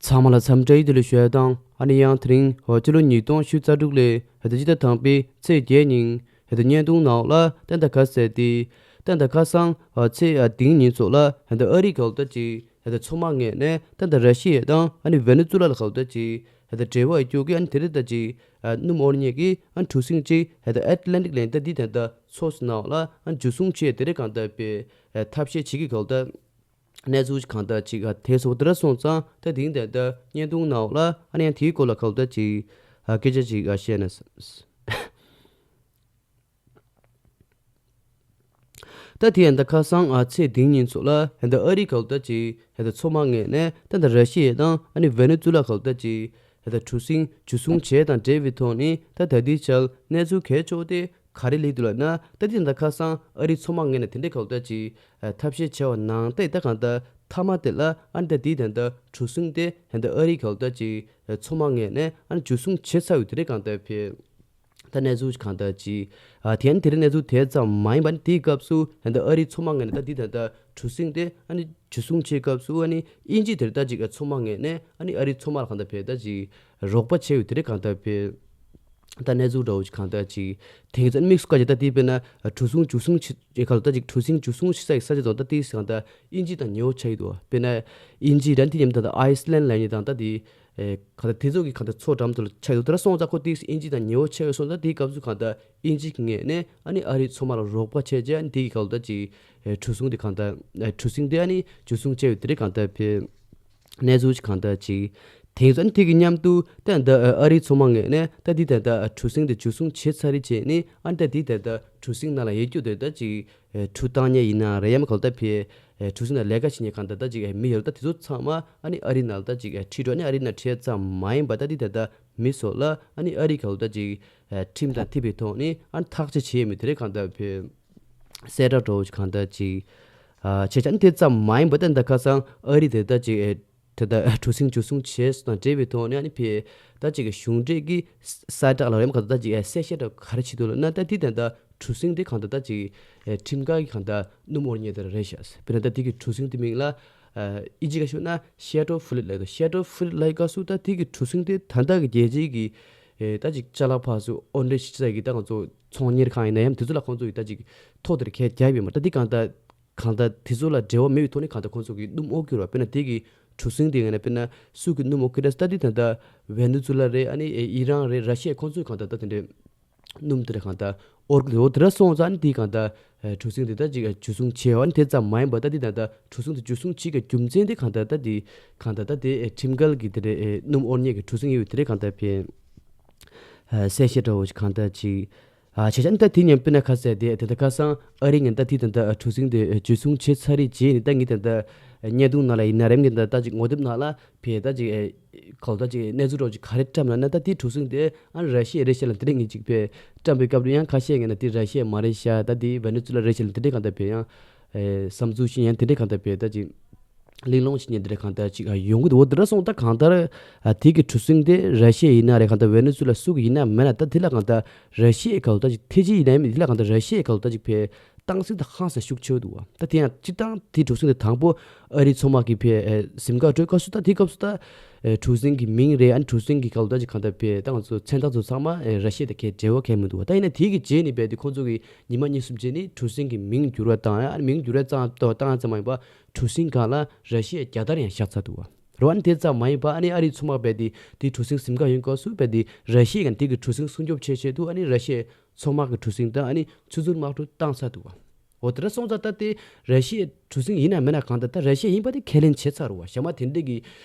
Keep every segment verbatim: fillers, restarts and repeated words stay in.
ཚང་མ་ལ་འཚམས་འདྲི་བདེ་ལེགས་ཞུ་ཡ་དང་། ཨ་ནི་ཡང་དེ་རིང་འོ་སྤྱི་ལོ་ཉིས་སྟོང་ཉི་ཤུ་རྩ་དྲུག་ལོའི་ཧེ་ད་སྤྱི་ཟླ་དང་པའི་ཚེས་བརྒྱད་ཉིན་ཧེ་ད་བརྙན་ཐུང་ནང་ལ་ཏན་ཏན་ཁ་གསལ་ཏེ། ཏན་ཏན་ཁ་སང་ཨ་ཚེས་ཨ་དེ་ཉིན་ཚོ་ལ་ཧེ་ད་ཨ་རི་ག་ལ་ད་ཅིག་ཧེ་ད་མཚོ་དམག་ངོས་ནས་ཏན་ཏན་ར་ཤི་ཡ་དང་ཨ་ནི་ཝེ་ནེ་ཛུ་ལ་ལ་ག་ལ་ད་ཅིག་ཧེ་ད་འབྲེལ་བ་ཡོད་རྒྱུ་གི་ཨ་ནི་དེ་རིང་ད་ཅིག་ཨ་སྣུམ་དབོར་མཁན་གྱི་ཨ་ནི་གྲུ་གཟིངས་ཅིག་ཧེ་ད་ཨེཊ་ལན་ཊིག་ལན་ད་འདི་ད་ད་མཚོ་ནང་ལ་ཨ་ནི་འཇུ་བཟུང་བྱས་དེ་རིང་གང་ལྟར་པའི་ཐབས་ཤེས་བྱེད་ཀྱི་ག་ལ་ད། གནས་ཚུལ་གང་ལྟར་ཅིག་ཨ་དེ་སོགས་དེ་འདྲ་སོང་ཙང་ད་དེང་དེ་ལྟར་བརྙན་ཐུང་ནང་ལ་ཨ་ནི་ཡང་དེའི་སྐོར་ལ་ག་ལ་ད་ཅིག་ཨ་སྐད་ཆ་ཅིག་ཨ་བཤད་ན། ད་དེ་ཡང་ད་ཁ་སང་ཨ་ཚེས་དེ་ཉིན་ཚོ་ལ་ཧེ་ད་ཨ་རི་ག་ལ་ད་ཅིག་ཧེ་ད་མཚོ་དམག་ངོས་ནས་ད་ད་ར་ཤི་ཡ་དང་ཨ་ནི་ཝེ་ནེ་ཛུ་ལ་ག་ལ་ད་ཅིག་ཧེ་ད་གྲུ་གཟིངས་འཇུ་བཟུང་བྱས་དང་འབྲེལ་བའི་ཐོག་ནས་ད་ད་ལྟའི་ཆར་གནས་ཚུལ་གལ་ཆེ་བོ་དེ་ག་རེ་སླེབས་འདུག་ལབ་ན། ད་དེ་ད་ཁ་སང་ཨ་རིའི་མཚོ་དམག་ངོས་ནས་དེ་འདྲའི་ག་ལ་ད་ཅིག་ཨ་ཐབས་ཤེས་བྱས་པ་ནང་ལྟར་ད་གང་ལྟར་མཐའ་མ་དེ་ལ་ཨ་ནི་ད་དེའི་ད་ལྟ་གྲུ་གཟིངས་དེ་ད་ལྟ་ཨ་རིའི་ག་ལ་ད་ཅིག་ཨ་མཚོ་དམག་ངོས་ནས་ཨ་ནི་འཇུ་བཟུང་བྱས་ཚར་ཡོད་དེ་རེད། གང་ལྟར་ཕེ་ད་གནས་ཚུལ་གང་ལྟར་ཅིག་ཨ་དེ་ཨ་ནི་དེ་རིང་གནས་ཚུལ་དེ་ཙམ་མ་ཡིན་པ་ནི་དེའི་སྐབས་སུ་ད་ལྟ་ཨ་རིའི་མཚོ་དམག་ངོས་ནས་ད་དེའི་ད་ལྟ་གྲུ་གཟིངས་དེ་ཨ་ནི་འཇུ་བཟུང་བྱས་སྐབས་སུ་ཨ་ནི་དབྱིན་ཇི་དེར་ད་ཅིག་ཨ་མཚོ་དམག་ངོས་ནས་ཨ་ནི་ཨ་རིའི་མཚོ་དམག་ལ་གང་ལྟར་ཕེ་ད་ཅིག་རོགས་པ་བྱས་ཡོད་དེ་རེད། གང་ལྟར་ཕེ། ད་གནས་ཚུལ་འདྲ་བོ་ཅིག་གང་ལྟར་ཅིག་དེང་སང་དམིགས་སུ་བཀར་ཅིག་ད་དེ་དཔེར་ན་གྲུ་གཟིངས་འཇུ་བཟུང་བྱེད་ག་ལ་ད་ཅིག་གྲུ་གཟིངས་འཇུ་བཟུང་བྱེད་ས་ཡི་ས་ཆ་དང་ད་དེ་གང་ལྟར་དབྱིན་ཇི་དང་ཉེ་བོ་ཆགས་ཡོད་དོ། དཔེར་ན་དབྱིན་ཇི་ར་དེ་མཉམ་དུ་ད་ཨའི་སི་ལན་ལབ་མཁན་དང་ད་དེ་གང་ལྟར་དེ་ཚོ་གི་གང་ལྟར་མཚོ་འགྲམ་དུ་ལ་ཆགས་ཡོད་དོ། དེ་འདྲ་སོང་ཙང་ཁོ་དེ་དབྱིན་ཇི་དང་ཉེ་བོ་ཆགས་ཡོད་སོང་ཙང་དེའི་སྐབས་སུ་གང་ལྟར་དབྱིན་ཇི་གི་ངོས་ནས་ཨ་ནི་ཨ་རིའི་མཚོ་དམག་ལ་རོགས་པ་བྱས་རྗེས་ཨ་ནི་དེ་གི་ག་ལ་ད་ཅིག་གྲུ་གཟིངས་དེ་གང་ལྟར་གྲུ་གཟིངས་དེ་ཨ་ནི་འཇུ་བཟུང་བྱས་ཡོད་དེ་རེད། གང་ལྟར་ཕེ། གནས་ཚུལ་ཅིག་གང་ལྟར་ཅིག་དེང་སང་དེ་གི་མཉམ་དུ་ད་ད་ཨ་རིའི་མཚོ་དམག་ངོས་ནས་ད་འདི་ད་ད་གྲུ་གཟིངས་དེ་འཇུ་བཟུང་བྱས་ཚར་རེད་བྱས་ནས་ཨ་ནི་ད་འདི་ད་ད་གྲུ་གཟིངས་ནང་ལ་ཡོད་རྒྱུ་དེ་ད་ཅིག་གྲུ་བཏང་མཁན་ཡིན་ན་རེད་ཡ་མ་ག་ལ་ད་ཕེ་གྲུ་གཟིངས་ནང་ལས་ཀ་བྱེད་མཁན་གང་ལྟར་ད་ཅིག་མི་ཡོད་ད་དེ་ཚོ་ཚང་མ་ཨ་ནི་ཨ་རི་ནང་ལ་ད་ཅིག་ཁྲིད་འགྲོ་ནས་ཨ་རི་ནང་ཁྲིད་ཙམ་མ་ཡིན་པ་ད་འདི་ད་ད་མི་ཚོ་ལ་ཨ་ནི་ཨ་རི་ག་ལ་ད་ཅིག་ཁྲིམས་དང་མཐུན་པའི་ཐོག་ནས་ཨ་ནི་ཐག་གཅོད་བྱེད་ཡས་མི་དེ་རེད། གང་ལྟར་ཕེ། གསལ་བསྒྲགས་འདྲ་བོ་ཅིག་གང་ལྟར་ཅིག་ཨ་བྱས་ཙང་དེ་ཙམ་མ་ཡིན་པ་ད་ད་ཁ་སང་ཨ་རི་དེ་ད་ཅིག་ཨེ་དེ་ད་གྲུ་གཟིངས་འཇུ་བཟུང་བྱས་སོང་དང་འབྲེལ་བའི་ཐོག་ནས་ཨ་ནི་ཕེ་ད་ཅིག་གཞུང་འབྲེལ་གྱི་གསལ་བསྒྲགས་ལ་རེམ་ག་ད་ཅིག་ཨེ་གསལ་བཤད་འདྲ་ག་རེ་བྱེད་འདུག་ལབ་ན། ད་དེ་ད་ད་གྲུ་གཟིངས་དེ་གང་ལྟར་ད་ཅིག་ཨེ་ཁྲིམས་འགལ་གྱི་གང་ལྟར་སྣུམ་དབོར་མཁན་དེ་རེད་ཤག་དཔེར་ན་ད་དེ་གི་གྲུ་གཟིངས་དེ་མིང་ལ་ཨ་དབྱིན་ཇི་སྐད་ཤོད་ན་ཤེ་ཏོ་ཕུ་ལིཊ་ལབ་འདུག་ཤེ་ཏོ་ཕུ་ལིཊ་ལབ་སྐབས་སུ་ད་དེ་གི་གྲུ་གཟིངས་དེ་ད་ལྟ་གི་རྒྱལ་སྤྱིའི་གི་ཨེ་ད་ཅིག་ཅ་ལག་ཕར་ཚུར་ཨོ་འདྲེ་ཞིག་ས་གི་ད་ང་ཚོ་ཚོང་གཉེར་ཁང་ཡིན་ན་ཡང་དེ་ཚོ་ལ་ཁོང་ཚོ་ཡིས་ད་ཅིག་ཐོ་དེར་ཁས་རྒྱབ་ཡོད་མ་རེད། ད་འདི་གང་ལྟར་གང་ལྟར་དེ་ཚོ་ལ་འབྲེལ་བ་མེད་པའི་ཐོག་ནས་གང་ལྟར་ཁོང་ཚོ་གིས་སྣུམ་དབོར་གྱི་རེད་བ། དཔེར་ན་དེ་གི་གྲུ་གཟིངས་དེ་ཡིན་ན་དཔེར་ན་སུ་གིས་སྣུམ་དབོར་གྱི་རེད་ཟེར་ད་འདི་ད་ལྟ་ཝེ་ནེ་ཛུ་ལ་རེད། ཨ་ནི་ཨི་རན་རེད། ར་ཤི་ཡ་ཁོང་ཚོས་གང་ལྟར་ད་དེ་འདྲའི་སྣུམ་དེ་འདྲ་གང་ལྟར་དབོར་གྱི་རེད། འོ་དེ་འདྲ་སོང་ཙང་ཨ་ནི་དེ་གང་ལྟར་གྲུ་གཟིངས་དེ་ད་ཅིག་འཇུ་བཟུང་བྱས་ཡོད། ཨ་ནི་དེ་ཙམ་མ་ཡིན་པ་ད་འདི་ད་ལྟ་གྲུ་གཟིངས་དེ་འཇུ་བཟུང་བྱེད་ཀྱི་རྒྱུ་མཚན་དེ་གང་ལྟར་ད་འདི་གང་ལྟར་ད་དེ་ཁྲིམས་འགལ་གྱི་དེ་འདྲའི་སྣུམ་དབོར་མཁན་གྱི་གྲུ་གཟིངས་ཡོད་དེ་འདྲའི་གང་ལྟར་ཕེ་གསལ་བཤད་འདྲ་བོ་ཞིག་གང་ལྟར་ཅིག་ཨ་བྱས་ཙང་ད་དེ་ཉིན་དཔེར་ན་ཁ་གསལ་དེ་དེ་ད་ཁ་སང་ཨ་རི་ངན་ད་དེ་ད་ད་གྲུ་གཟིངས་དེ་འཇུ་བཟུང་བྱས་ཚར་རེད་བྱས་ནས་ད་ངས་ད་ད་བརྙན་ཐུང་ནང་ལ་ཡིན་ན་རེམ་གྱི་ད་ད་ཅིག་ངོ་དེབ་ནང་ལ་ཕེ་ད་ཅིག་ཨེ་གོ་ད་ཅིག་གནས་ཚུལ་འདྲ་བོ་ཅིག་ག་རེ་བཀྲམ་ལབ་ན། ད་དེ་གྲུ་གཟིངས་དེ་ཨ་ར་ཤི་ཡ་རེད་ཤག་ལབ་དེ་རིང་ངས་ཅིག་ཕེ་བཀྲམ་པའི་སྐབས་དུ་ཡང་ཁ་ཤས་ངས་ན་དེ་ར་ཤི་ཡ་མ་རེད་ཤག་ད་དེ་ཝེ་ནེ་ཛུ་ལ་རེད་ཤག་ལབ་དེ་འདྲའི་གང་ལྟར་ཕེ་ཡང་ཨེ་བསམ་ཚུལ་ཤིག་ཡང་དེ་འདྲའི་གང་ལྟར་ཕེ་ད་ཅིག་གླེང་སློང་བྱེད་མཁན་དེ་འདྲ་གང་ལྟར་ཅིག་ཨ་ཡོང་གི་འདུག་འོ་དེ་འདྲ་སོང་ད་གང་ལྟར་ཨ་དེ་གི་གྲུ་གཟིངས་དེ་ར་ཤི་ཡ་ཡིན་ན་རེད། གང་ལྟར་ཝེ་ནེ་ཛུ་ལ་སུ་གི་ཡིན་ན་མེད་ན་ད་དེ་ལ་གང་ལྟར་ར་ཤི་ཡའི་ག་ལ་ད་ཅིག་ཐེ་ཇི་ཡིན་ན་ཡང་མིན་དེ་ལ་གང་ལྟར་ར་ཤི་ཡའི་ག་ལ་ད་ཅིག་ཕེ་སྟངས་འཛིན་དེ་ཧང་སང་ཤུགས་ཆེ་བོ་འདུག་བ། ད་དེ་ཡང་སྤྱིར་བཏང་དེ་གྲུ་གཟིངས་དེ་དང་པོ་ཨ་རིའི་མཚོ་དམག་གི་ཕེ་ཨེ་གཟིམ་ཁང་འགྲོའི་སྐབས་སུ་ད་དེ་སྐབས་སུ་ད་ཨེ་གྲུ་གཟིངས་ཀྱི་མིང་རེད། ཨ་ནི་གྲུ་གཟིངས་ཀྱི་ག་ལ་ད་ཅིག་གང་ལྟར་ཕེ་ད་ང་ཚོ་མཚན་རྟགས་ཚོ་ཚང་མ་ཨེ་ར་ཤི་ཡ་དང་གའི་འབྲེལ་བ་གང་ཡང་མི་འདུག་བ། ད་ཡིན་ན་དེ་གི་རྗེས་ནས་རྦད་དེ་ཁོང་ཚོ་གི་ཉི་མ་གཉིས་གསུམ་རྗེས་ནས་གྲུ་གཟིངས་ཀྱི་མིང་འགྱུར་བ་བཏང་ཡ། ཨ་ནི་མིང་འགྱུར་བ་ཙམ་དང་བཏང་ཡ་ཙམ་མ་ཡིན་པ་གྲུ་གཟིངས་སྒང་ལ་ར་ཤི་ཡའི་རྒྱལ་དར་ཡང་བཞག་ཚར་འདུག་བ། རེད་བ། ཨ་ནི་དེ་ཙམ་མ་ཡིན་པ་ཨ་ནི་ཨ་རིའི་མཚོ་དམག་རྦད་དེ་དེ་གྲུ་གཟིངས་གཟིམ་ཁང་ཡོང་སྐབས་སུ་རྦད་དེ་ར་ཤི་ཡས་ཀྱང་དེ་གི་གྲུ་གཟིངས་སྲུང་སྐྱོབ་བྱེད་ཆེད་དུ་ཨ་ནི་ར་ཤི་ཡའི་མཚོ་དམག་གི་གྲུ་གཟིངས་དང་ཨ་ནི་ཆུ་ཚོད་དམག་གྲུ་བཏང་ཚར་འདུག་བ། འོ་དེ་འདྲ་སོང་ཙང་ད་དེ་ར་ཤི་ཡའི་གྲུ་གཟིངས་ཡིན་ན་མིན་ན་གང་ལྟར་ད་ར་ཤི་ཡ་ཡིན་པ་དེ་ཁས་ལེན་བྱས་ཚར་རེད་བ། གཞན་མ་དེ་འདྲས་ཀྱི་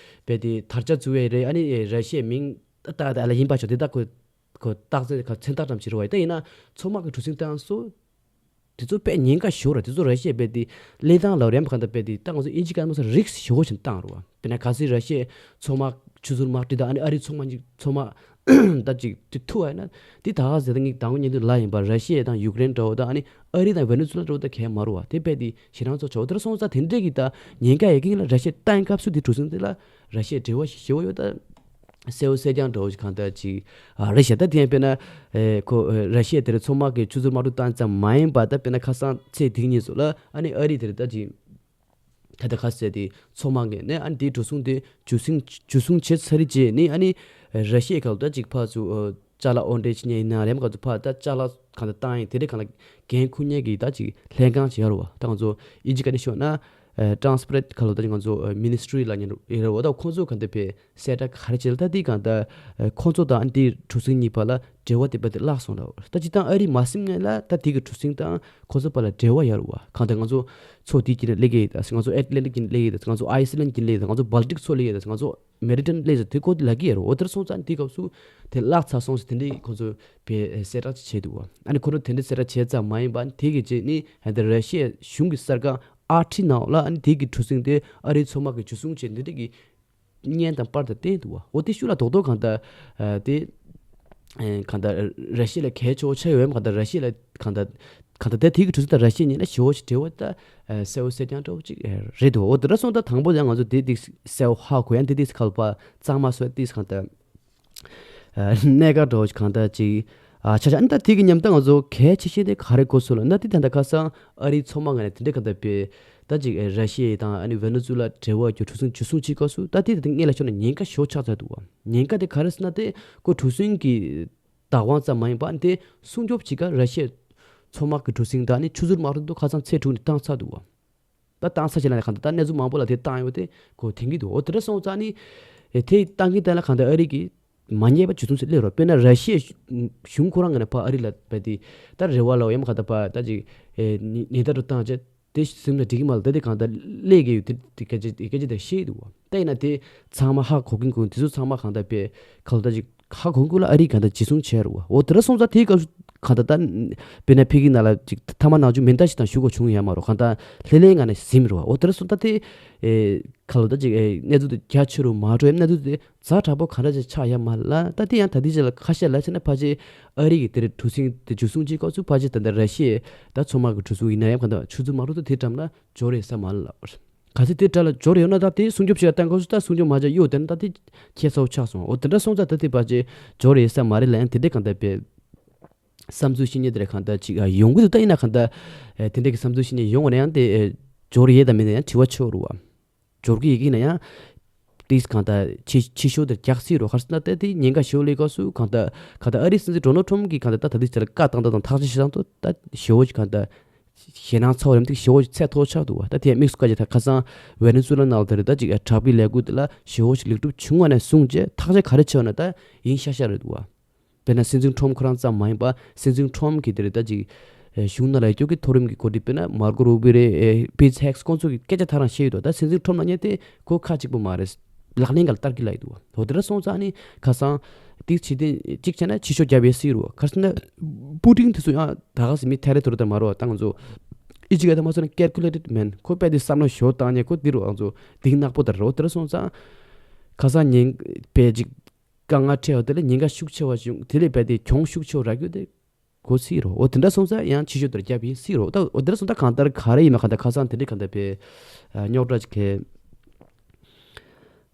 རྦད་དེ་དར་ཆ་བཙུགས་ཡས་རེད། ཨ་ནི་ར་ཤི་ཡའི་མིང་ཏག་ཏག་དེ་ཨ་ལ་ཡིན་པ་ཆོག་དེ་ད་ཁོ་ཁོ་རྟགས་གསལ་ཁ་མཚན་རྟགས་ཙམ་ཞིག་རེད་བ། ད་ཡིན་ན་མཚོ་དམག་གི་གྲུ་གཟིངས་བཏང་སོ། དེ་ཚོ་དཔེ་ཉེན་ཁ་ཞེ་པོ་རེད། དེ་ཚོ་ར་ཤི་ཡས་རྦད་དེ་གླེང་སྟངས་ལ་རེམ་གང་ལྟར་རྦད་དེ་ད་ང་ཚོ་ཨིན་ཇི་སྐད་ནང་ས་རིགས་ཞེ་པོ་ཞིག་བཏང་རེད་བ། དཔེར་ན་གལ་སྲིད་ར་ཤི་ཡའི་མཚོ་དམག་ཆུ་ཚོད་དམག་གྲུ་དང་ཨ་ནི་ཨ་རིའི་མཚོ་དམག་གཅིག་མཚོ་དམག་ད་ཅིག་དེ་ཐུག་པ་ཡིན་ན་དེ་ད་ག་ཟེར་ད་ངས་དང་པོ་ཉིན་དུ་ལ་ཡིན་པ་ར་ཤི་ཡ་དང་ཡུཀ་རེན་འདྲ་བོ་དང་ཨ་ནི་ཨ་རི་དང་ཝེ་ནེ་ཛུ་ལ་འདྲ་བོ་ད་གས་མ་རེད་བ། དེ་རྦད་དེ་ཞེ་དྲག་ཚོ་ཆོག་དེ་འདྲ་སོང་ཙང་དེ་འདྲས་ཀྱི་ད་ཉེན་ཁ་ཡོད་མཁན་ལ་ར་ཤི་ཡས་བཏང་སྐབས་སུ་དེ་གྲུ་གཟིངས་དེ་ལ་ར་ཤི་ཡའི་འབྲེལ་བ་ཞེ་པོ་ཡོད་ད། གསལ་པོ་གསལ་རྐྱང་འདྲ་བོ་ཞིག་གང་ལྟར་ཅིག་ཨ་རེད་ཤག་ད་དེ་ཡང་དཔེར་ན་ཨེ་ཁོ་ཨེ་ར་ཤི་ཡ་དེར་མཚོ་དམག་གི་ཆུ་ཚོད་དམག་གྲུ་བཏང་ཙམ་མ་ཡིན་པ་ད་དཔེར་ན་ཁ་སང་ཚེས་དེ་ཉིན་སོགས་ལ་ཨ་ནི་ཨ་རི་དེར་ད་ཅིག་ ད་ལྟ་ཁ་གསལ་དེ་མཚོ་དམག་གི་ནས་ཨ་ནི་དེའི་འགྲོ་སོང་དེ་འཇུ་བཟུང་འཇུ་བཟུང་བྱས་ཚར་རྗེས་ནི་ཨ་ནི་ར་ཤི་ཡའི་ཁ་ལོ་ད་ཅིག་ཕར་ཚུར་ཅ་ལག་ཨོ་འདྲེ་ཅི་ཉན་ཡིན་ན་རེམ་ག་ཚོ་ཕར་ད་ཅ་ལག་གང་ལྟར་བཏང་ཡིན་དེ་འདྲའི་གང་ལ་འགན་འཁུར་མཁན་གྱི་ད་ཅིག་ལྷན་ཁང་ཅིག་ཡོད་རེད་བ། ད་ང་ཚོ་ཨིན་ཇི་སྐད་ནས་ཤོད་ན་ཊ་རན་སི་པེ་རེན་ཊི་ཁ་ལོ་ད་ཅིག་ང་ཚོ་མི་ནི་སི་ཊི་རི་ལབ་མཁན་ཡོད་རེད་བ། ད་ཁོང་ཚོ་གང་ལྟར་བས་གསལ་བསྒྲགས་ག་རེ་བྱས་ལ་ད་དེ་གང་ལྟར་ཁོང་ཚོ་དང་དེའི་གྲུ་གཟིངས་གཉིས་བར་ལ་འབྲེལ་བ་དེ་རྦད་དེ་བརླག་སོང་རེད་བ། ད་སྤྱིར་བཏང་ཨ་རི་མ་ཟིན་སྔོན་ལ་ད་དེ་གི་གྲུ་གཟིངས་དང་ཁོང་ཚོ་བར་ལ་འབྲེལ་བ་ཡོད་རེད་བ། གང་ལྟར་ང་ཚོ་མཚོ་དེའི་དཀྱིལ་ནས་སླེབས་ཀྱི་ཡོད་ད་ང་ཚོ་ཨེཊ་ལན་ཊིག་གི་སླེབས་ཀྱི་ཡོད་ད་ང་ཚོ་ཨའི་སི་ལན་གྱི་སླེབས་ཀྱི་ཡོད་ད་ང་ཚོ་བལ་ཊིག་མཚོ་སླེབས་ཀྱི་ཡོད་ད་ང་ཚོ་མེ་ཌི་ཊི་རེ་ནི་སླེབས་ཀྱི་ཡོད་དེ་སྐོར་དེ་ལབ་ཀྱི་ཡོད་རེད། འོ་དེར་སོང་ཙང་དེའི་སྐབས་སུ་དེ་བརླག་ཚར་སོང་ཟེར་དེ་འདྲའི་ཁོང་ཚོས་བས་གསལ་བསྒྲགས་ཅིག་བྱས་འདུག་བ། ཨ་ནི་ཁོ་རང་དེ་འདྲའི་གསལ་བསྒྲགས་བྱས་ཙམ་མ་ཡིན་པ་དེ་གི་རྗེས་ནི་ཧན་ད་ར་ཤི་ཡའི་གཞུང་གི་གསར་ཁང་ཨར་ཊི་ནང་ལ་ཨ་ནི་དེ་གི་གྲུ་གཟིངས་དེ་ཨ་རིའི་མཚོ་དམག་གི་འཇུ་བཟུང་བྱས་འདི་འདྲ་གི་བརྙན་དང་པར་དང་བསྟན་འདུག་བ། འོ་དེ་ཤུགས་ལ་རྡོག་རྡོག་གང་ལྟར་ཨ་དེ་ཨ་གང་ལྟར་ར་ཤི་ཡ་ལ་གལ་ཆེ་བོ་ཆགས་ཡོད་མ་གང་ལྟར་ར་ཤི་ཡ་ལ་གང་ལྟར་གང་ལྟར་དེ་དེ་གི་གྲུ་གཟིངས་དང་ར་ཤི་ཡ་གཉིས་ལ་ཞེ་བོ་ཞིག་འབྲེལ་བ་ད་ཨ་གསལ་བོ་གསལ་རྐྱང་འདྲ་བོ་ཅིག་ཨ་རེད་འདུག་འོ་དེ་འདྲ་སོང་ཙང་དང་པོ་ཡང་ང་ཚོ་དེ་དེ་གསལ་བོ་ཧ་གོ་ཡང་དེ་དེ་ཁ་ལ་པ་གཙང་མ་སོ་དེ་གང་ལྟར་ཨ་གནད་འགག་འདྲ་བོ་ཞིག་གང་ལྟར་ཅིག་ཨ་ཆ་ཆ་ཨ་ནི་ད་དེ་གི་མཉམ་དུ་ང་ཚོ་གལ་ཆེ་ཤོས་དེ་ག་རེ་གོ་སོང་ལབ་ན་དེ་ད་ལྟ་ཁ་སང་ཨ་རིའི་མཚོ་དམག་ངོས་ནས་དེ་འདྲ་ག་འདྲ་བས་ད་ཅིག་ཨ་ར་ཤི་ཡ་དང་ཨ་ནི་ཝེ་ནེ་ཛུ་ལ་འབྲེལ་བ་རྒྱུ་གྲུ་གཟིངས་འཇུ་བཟུང་བྱེད་སྐབས་སུ་ད་དེ་དེ་སྔོན་ལ་ཤོར་ནས་ཉེན་ཁ་ཞེ་པོ་ཆགས་ཚར་འདུག་བ། ཉེན་ཁ་དེ་ག་རེ་ཟེར་ན་དེ་ཁོ་གྲུ་གཟིངས་ཀྱི་བདག་དབང་ཙམ་མ་ཡིན་པ་དེ་སྲུང་སྐྱོབ་བྱེད་སྐབས་ར་ཤི་ཡའི་མཚོ་དམག་གི་གྲུ་གཟིངས་དང་ཨ་ནི་ཆུ་ཟུར་དམག་རུ་དུ་ཁ་སང་ཚེས་དྲུག་ནས་བཏང་ཚར་འདུག་བ། ད་བཏང་ས་ཞིག་ལ་ནས་གང་ལྟར་གནས་ཚུལ་མང་པོ་ལ་དེ་བཏང་ཡོད་དེ་གོ་དེང་གི་འདུག་འོ་དེ་འདྲ་སོང་ཙང་ནི་ཨེ་དེ་བཏང་གི་དེ་ལ་གང་ལྟར་ཨ་རི་གི་མ་ཉེས་པ་ཇུས་གཏོང་ཞིག་སླེབས་རོགས། དཔེར་ན་ར་ཤི་ཡའི་གཞུང་ཁོ་རང་ངོས་ནས་ཕར་ཨ་རི་ལ་བས་དེ་ད་རེ་བ་ལ་ཡང་གང་ལྟར་ཕར་ད་ཅིག་ཨེ་ཉེ་ཉེན་བརྡ་རུ་བཏང་བྱས་དེ་སེམས་ལ་འགྲིག་གི་མ་རེད། ད་དེ་གང་ལྟར་སླེབས་ཀྱི་ཡོད་དེ་དེ་སྐད་ཆ་དེ་སྐད་ཆ་དེ་བཤད་ཀྱི་འདུག་བ། ད་ཡིན་ན་དེ་ཚང་མ་ཧ་གོ་གིན་གོ་དེ་ཚོ་ཚང་མ་གང་ལྟར་བས་གང་ལྟར་ཅིག་ཧ་གོ་གི་ལ་ཨ་རི་གང་ལྟར་འཇུ་བཟུང་བྱས་རེད་བ། འོ་དེ་འདྲ་སོང་ཙང་དེའི་སྐབས་སུ་གང་ལྟར་ད་དཔེར་ན་ཕ་གི་ནང་ལ་ཅིག་ཐ་མག་ནང་ཆུ་མེ་མདའ་ཞིག་དང་གཞུ་དགོས་བྱུང་ཡོད་མ་རེད། གང་ལྟར་ལྷོད་ལྷོད་ངང་ནས་ཟིན་རེད་བ། འོ་དེ་འདྲ་སོང་ཙང་དེ་ཨེ་གང་ལྟར་ཅིག་ཨེ་གནས་ཚུལ་དེ་རྒྱ་ཆེ་རུ་མ་འགྲོ་ཡ་གནས་ཚུལ་དེ་ཛ་དྲག་པོ་གང་འདྲ་ཅིག་ཆགས་ཡོད་མ་རེད་ལ། ད་དེ་ཡང་ད་ལྟའི་ཆ་ལ་ཁ་ཤས་ལ་བྱས་ན་ཕལ་ཆེར་ཨ་རི་གི་དེ་རེད་གྲུ་གཟིངས་དེ་འཇུ་བཟུང་བྱེད་སྐབས་སུ་ཕལ་ཆེར་ད་ལྟ་ར་ཤི་ཡའི་ད་མཚོ་དམག་གི་གྲུ་གཟིངས་ཡིན་ན་ཡང་གང་ལྟར་ཆུ་ཚོད་མ་རུ་དུ་དེ་འགྲམ་ལ་འབྱོར་ཡོད་ས་མ་རེད་ལ། གལ་སྲིད་དེ་དགྲ་ལ་འབྱོར་ཡོད་ན་ད་དེ་སྲུང་སྐྱོབ་བྱེད་ཡ་གཏན་འཁེལ་སོང་། ད་སྲུང་སྐྱོབ་མ་བྱས་གཡུག་བསྡད་ན་ད་དེ་ཁྱད་མཚར་པོ་ཆགས་སོང་། འོ་དེ་འདྲ་སོང་ཙང་ད་དེ་ཕལ་ཆེར་འབྱོར་ཡོད་ས་མ་རེད་ལ། ཡང་དེ་འདྲའི་གང་ལྟར་བས་བསམ་ཚུལ་བཤད་མཁན་དེ་འདྲ་གང་ལྟར་ཅིག་ཨ་ཡོང་གི་འདུག་ད་ཡིན་ན་གང་ལྟར་ཨེ་དེ་འདྲའི་གི་བསམ་ཚུལ་བཤད་མཁན་ཡོང་བ་ན་ཡང་དེ་ཨེ་འབྱོར་ཡོད་དང་མེད་ན་ཡང་དྲི་བ་ཆེ་བོ་རེད་བ། འབྱོར་གི་ཡོད་ཀྱི་ན་ཡང་དེ་གང་ལྟར་ཕྱི་ཕྱི་ཤོག་དེར་རྒྱག་སྲིད་རོ། ག་རེ་ཟེར་ན་ད་དེ་ཉེན་ཁ་ཞེ་པོ་སླེབས་སྐབས་སུ་གང་ལྟར་གང་ལྟར་ཨ་རིའི་སྲིད་འཛིན་ཌོ་ནལ་ཊམ་གྱིས་གང་ལྟར་ད་ད་ལྟའི་ཆ་ལ་བཀའ་བཏང་སྟངས་དང་ཐག་གཅོད་བྱེད་སྟངས་དེ་ད་ཞེ་པོ་ཅིག་གང་ལྟར་ཞེད་སྣང་ཚ་བོ་རེད་མི་འདུག་ཞེ་པོ་ཅིག་ཚད་མཐོ་ཆགས་འདུག་བ། ད་དེ་དམིགས་སུ་བཀར་བྱས་ད་ཁ་སང་ཝེ་ནེ་ཛུ་ལ་ནང་ལ་དེ་རེད་ད་ཅིག་དྲག་པོའི་ལས་འགུལ་དེ་ལ་ཞེ་པོ་ཅིག་ལེགས་གྲུབ་བྱུང་བ་ནས་བཟུང་རྗེས་ཐག་གཅོད་ག་རེ་བྱས་ཡོད་ན་ད་ཡིན་ཤག་ཤག་རེད་འདུག་བ། དཔེར་ན་སྲིད་འཛིན་ཊམ་ཁོ་རང་ཙམ་མ་ཡིན་པ་སྲིད་འཛིན་ཊམ་གྱིས་དེ་རེད་ད་ཅིག་གཞུང་ནང་ལ་ཡོད་ཀྱི་མཐོ་རིམ་གྱི་འགོ་ཁྲིད་དཔེར་ན་མར་ཀོ་རུ་བི་རེད། པིཊ་ཧེག་སི་ཁོང་ཚོ་གིས་སྐད་ཆ་ཐག་རང་བཤད་ཡོད་འདུག་ད་སྲིད་འཛིན་ཊམ་ལབ་མཁན་དེ་ཁོ་ཁ་གཅིག་པོ་མ་རེད། ལག་ལེན་ག་ལ་བསྟར་གྱི་ལབ་ཡོད་འདུག་འོ་དེ་འདྲ་སོང་ཙང་ནི་ཁ་སང་དེ་ཕྱི་དེ་གཅིག་བྱས་ན་ཕྱི་ཤོག་རྒྱབ་ཡས་སྲིད་རུ་ག་རེ་ཟེར་ན་པུ་ཏིན་དེ་ཚོ་ཡང་ད་ག་ཟེར་མི་ཐེ་རེ་ཐོ་རེ་དང་མ་རོ་ད་ང་ཚོ་ཨི་ཅི་ག་ད་མ་སོང་ན་ཀལ་ཀུ་ལེ་ཊེཌ་མེན། ཁོ་དཔེ་དེ་བསམ་བློ་ཞོ་བཏང་ཉེ་ཁོ་དེ་རུ་ང་ཚོ་དེང་ནག་པོ་དར་རོ། དེ་འདྲ་སོང་ཙང་ཁ་སང་ཉིན་དཔེ་གཅིག་དཀའ་ངལ་འཕྲད་པ་དེ་ལས་ཉེན་ཁ་ཤུགས་ཆེ་བ་བྱུང་། དེ་ལས་རྦད་དེ་གྱོང་ཤུགས་ཆེ་བ་རག་རྒྱུ་དེ་གོ་སྲིད་རོ། འོ་དེ་འདྲ་སོང་ཙང་ཡང་ཕྱི་ཤོག་དེར་རྒྱབ་ཡིན་སྲིད་རོ། ད་འོ་དེ་འདྲ་སོང་ཙང་གང་ལྟར་ག་རེ་ཡིན་མ་གང་ལྟར་ཁ་སང་དེ་འདྲའི་གང་ལྟར་བས་རྙོག་དྲ་ཅིག་གས་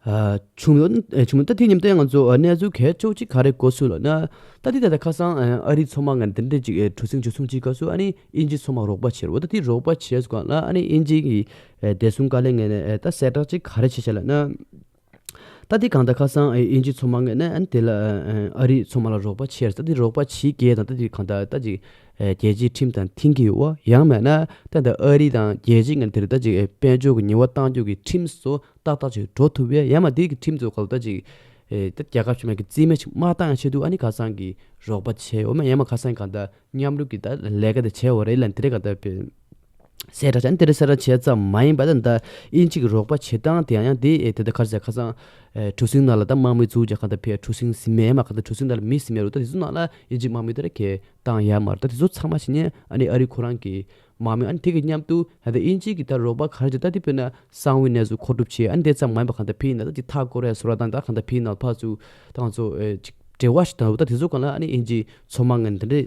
བྱུང་ཡོད། བྱུང་ཡོད། ད་དེ་མཉམ་དུ་ང་ཚོ་གནས་ཚུལ་གལ་ཆེ་ཅིག་ག་རེ་གོ་སོང་ལབ་ན། ད་དེ་ད་ལྟ་ཁ་སང་ཨ་རིའི་མཚོ་དམག་ངོས་དེ་འདྲ་ཅིག་གྲུ་གཟིངས་འཇུ་བཟུང་བྱེད་སྐབས་སུ་ཨ་ནི་དབྱིན་ཇིའི་མཚོ་དམག་རོགས་པ་བྱེད་རོ། ད་དེ་རོགས་པ་བྱེད་སྐབས་ལ་ཨ་ནི་དབྱིན་ཇི་གི་བདེ་སྲུང་བཀའ་བློན་ངོས་ནས་ད་གསལ་བསྒྲགས་ཅིག་ག་རེ་བྱས་བྱས་ལབ་ན། ད་དེ་གང་ལྟར་ཁ་སང་ཨེ་དབྱིན་ཇིའི་མཚོ་དམག་ངོས་ནས་ཨ་ནི་དེ་ལ་ཨ་ཨ་རིའི་མཚོ་དམག་ལ་རོགས་པ་བྱས། ད་དེ་རོགས་པ་བྱེད་མཁན་དང་ད་དེ་གང་ལྟར་ད་ཅིག་ཨེ་རྒྱལ་སྤྱིའི་ཁྲིམས་དང་མཐུན་གྱི་ཡོད་པ། ཡང་མིན་ན་ད་ལྟ་ཨ་རི་དང་རྒྱལ་སྤྱི་ངོས་དེར་ད་ཅིག་ཨེ་དཔལ་འབྱོར་གྱི་ཉེས་པ་གཏང་རྒྱུ་གི་ཁྲིམས་སུ་ཏག་ཏག་ཅིག་འགྲོ་ཐུབ་པས། ཡང་མིན་དེ་གི་ཁྲིམས་ཚོ་ག་ལ་ད་ཅིག་ཨེ་ད་རྒྱལ་ཁབ་ཕྱི་མ་གི་རྩིས་མེད་ཅིག་མ་བཏང་ཡང་ཆེད་དུ་ཨ་ནི་ཁ་སང་གི་རོགས་པ་བྱས་ཡོད་མ། ཡང་མིན་ཁ་སང་གང་ལྟར་མཉམ་རུབ་ཀྱི་ད་ལས་ཀ་དེ་བྱས་པ་རེད་ལབ་དེ་རེད་གང་ལྟར་བས། གསལ་བསྒྲགས་བྱས་ན་དེ་རིང་གསལ་བསྒྲགས་བྱས་ཙམ་མ་ཡིན་པ་ད་ད་དབྱིན་ཇི་གི་རོགས་པ་བྱེད་སྟངས་དེ་ཡང་ཡང་དེ་ཨེ་དེ་ད་ག་རེ་ཟེར་ཁ་སང་ཨེ་གྲུ་གཟིངས་ནང་ལ་ད་དམག་མི་འཛུལ་རྒྱག་ག་ད་ཕེ་གྲུ་གཟིངས་ཟིན་མེད་མ་ག་ད་གྲུ་གཟིངས་ནང་ལ་མི་ཟིན་མེད་རུ་ད་དེ་ཚོ་ནང་ལ་དབྱིན་ཇི་དམག་མི་ད་རེ་གས་བཏང་ཡ་མ་རེད། ད་དེ་ཚོ་ཚང་མ་བྱེད་ཉན་ཨ་ནི་ཨ་རི་ཁོ་རང་གི་དམག་མི་ཨ་ནི་དེ་གི་མཉམ་དུ་ད་ད་དབྱིན་ཇི་གི་ད་རོགས་པ་ག་རེ་བྱེད་ད་དེ་དཔེར་ན་གསང་བའི་གནས་ཚུལ་མཁོ་སྒྲུབ་བྱེད་ཨ་ནི་དེ་ཙམ་མ་ཡིན་པ་ག་ད་ཕེ་ཡིན་ན་ད་ཅིག་མཐའ་སྐོར་ཡ་ཟུར་བ་དང་ད་ག་ད་ཕེ་ཡིན་ན་ཕར་ཚུར་ད་ང་ཚོ་ཨེ་ཅིག་འབྲེལ་བ་ཞིག་དང་རུ་ད་དེ་ཚོ་གང་ལ་ཨ་ནི་དབྱིན་ཇི་མཚོ་དམག་ངོས་ནས་དེ་འདྲའི་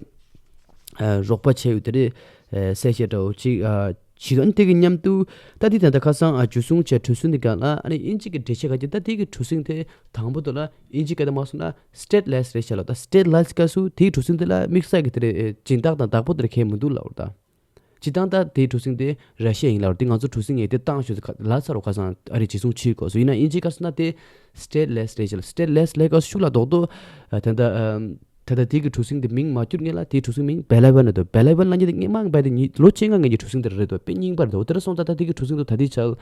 རོགས་པ་བྱས་ཡོད་དེ་རེད། གསལ་བཤད་འདྲ་བོ་ཅིག་བྱས་འདུག་ཨ་ནི་དེ་གི་མཉམ་དུ་ད་དེ་ད་ལྟ་ཁ་སང་འཇུ་བཟུང་བྱས་གྲུ་གཟིངས་དེ་ག་ལ་ཨ་ནི་དབྱིན་ཇི་གི་འགྲེལ་བཤད་ག་ཅིག་ད་དེ་གི་གྲུ་གཟིངས་དེ་དང་པོ་དེ་ལ་དབྱིན་ཇི་སྐད་དུ་མ་སོང་ན་སི་ཊེ་ཊི་ལེ་སི་རེད་ཤག་ལ། ད་སི་ཊེ་ཊི་ལེ་སི་སྐབས་སུ་དེའི་གྲུ་གཟིངས་དེ་ལ་དམིགས་བསལ་གྱི་དེ་རེད་སྦྱིན་བདག་དང་བདག་པོ་དེ་རེད་གས་མི་འདུག་ལབ་པ་རེད་ད། སྤྱིར་བཏང་ད་དེའི་གྲུ་གཟིངས་དེ་ར་ཤི་ཡ་ཡིན་ལབ་རེད། དེ་ང་ཚོ་གྲུ་གཟིངས་ཡིན་དེ་བཏང་ཤོག་ཟེར་ལབ་ཚར་རོ། ཁ་སང་ཨ་རིས་ཇི་བཟུང་ཕྱིར་དགོས་སོ། ཡིན་ན་དབྱིན་ཇིའི་སྐབས་སུ་ན་དེ་stateless་རེད་ཟེར་ལ། stateless་ལབ་སྐབས་སུ་ཤུགས་ལ་རྡོག་རྡོག་ད་ལྟ་ད་ལྟ་དེ་གི་གྲུ་གཟིངས་དེ་མིང་མ་བསྒྱུར་སྔོན་ལ་དེའི་གྲུ་གཟིངས་མིང་Balaban་རེད་འདུག Balaban་ལབ་མཁན་དེ་སྔོན་མ་བས་དེ་ཉིས་ལོ་བཅོ་ལྔ་སྔོན་གྱི་གྲུ་གཟིངས་དེ་རེད་འདུག་དཔེ་རྙིང་པ་རེད་འདུག་དེ་འདྲ་སོང་ཙང་ད་དེ་གི་གྲུ་གཟིངས་དེ་ད་ལྟའི་ཆར་